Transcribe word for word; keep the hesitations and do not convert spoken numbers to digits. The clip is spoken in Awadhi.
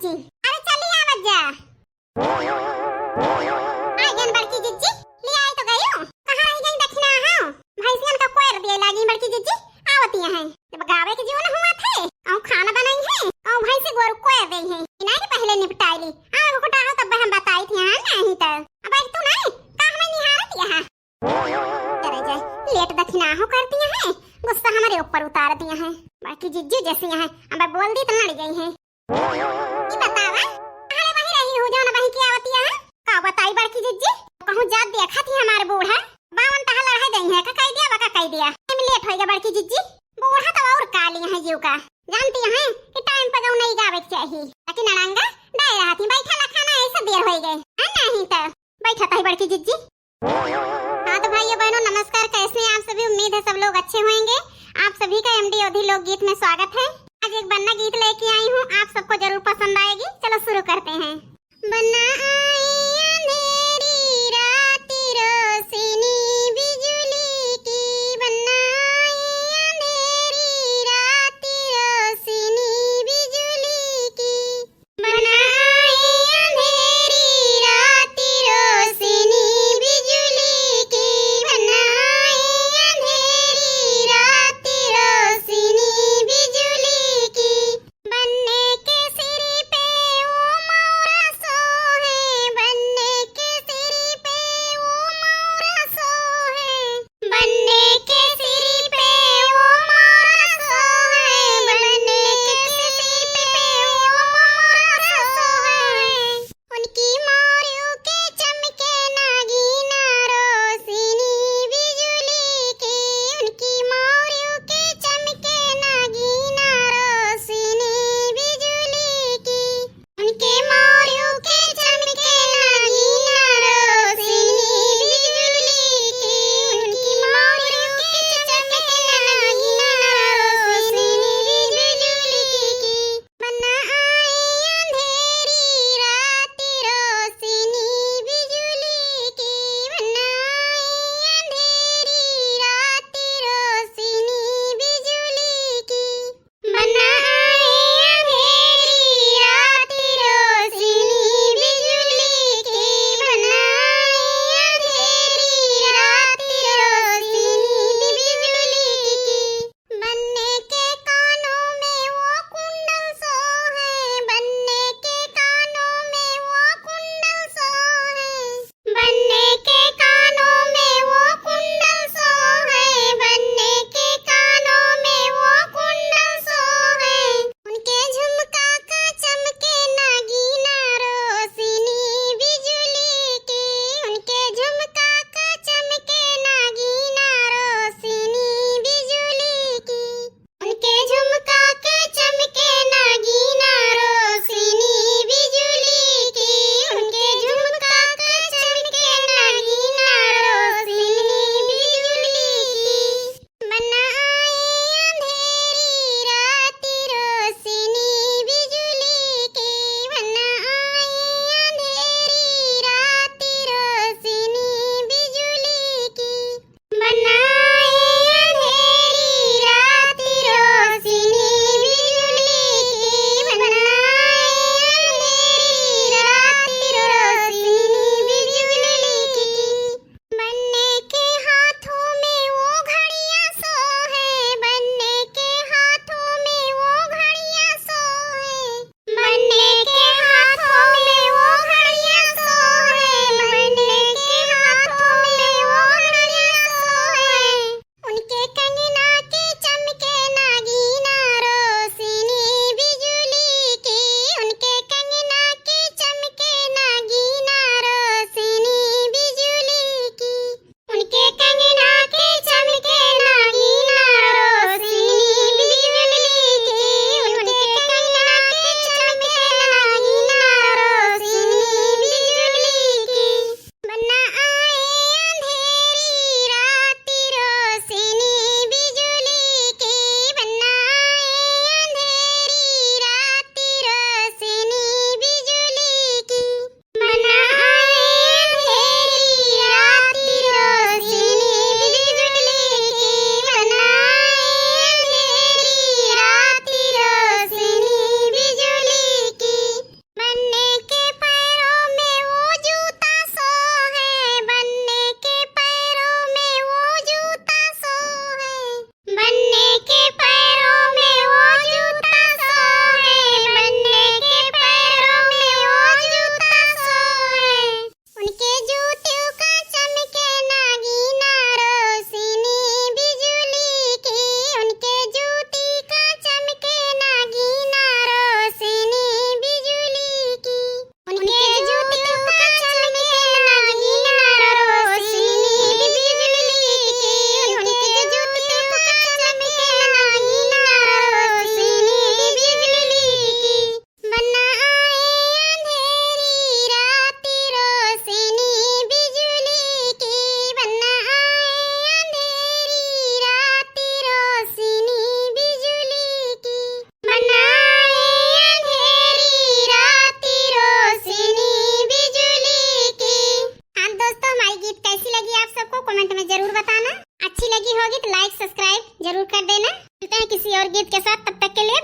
जी। अरे चली आवत जा। आ गई बड़की जिज्जी, ले आई तो गई हो। कहाँ रह गई दखिना हो? भैंसियन का कोयर दिए लागी बड़की जिज्जी, आवती हैं। जब गावे के जीवन हुआ थे, औ खाना बनाई है, औ भैंसी गोरू कोयर दे है। इनाई के पहले निपटाई ली। आ घुटाओ तब हम बताई थी, हाँ नहीं तो। अब तू नहीं, का हमें निहारत यहाँ? अरे जाए, लेट दखिना हो करती हैं, गुस्सा हमारे ऊपर उतार दिया है। बड़की जिज्जी जैसी हैं, अब बोल दी तो लड़ गई हैं। ई बतावा, अरे वही रही हो जौन वही की आवतिया है। का बताई बड़की जिज्जी, कहूँ जात देखा थी हमारे बूढ़ा, बावन तहा लड़ाई गई है, का कह दिया, बा का कह दिया। एमे लेट होइगा बड़की जिज्जी, बूढ़ा तो और काली है जीव का। जानती हैं कि टाइम पर गऊ नहीं गावे के चाहिए, लेकिन अड़ंगा डाय रहा थी, बैठा ला खाना ऐसे देर हो गए, है नहीं तो बैठा था बड़की जिज्जी। हाँ तो भाइयों बहनों नमस्कार, कैसे हैं आप सभी? उम्मीद है सब लोग अच्छे होंगे। आप सभी का एमडी अवधी लोकगीत में स्वागत है। आज एक बन्ना गीत लेके आई हूँ, आप सबको जरूर पसंद आएगी। चलो शुरू करते हैं। बन्ना आई अंधेरी रात, रोशनी बिजुली की, बन्ना आई अंधेरी रात, रोशनी बिजुली की। बन्ना आई अंधेरी रात, रोशनी बिजुली की, बन्ना आई अंधेरी रात, रोशनी बिजुली की। बन्ने के सिर पे ओ मौरा सोहे, बन्ने कमेंट में जरूर बताना। अच्छी लगी होगी तो लाइक सब्सक्राइब जरूर कर देना। मिलते हैं किसी और गीत के साथ, तब तक के लिए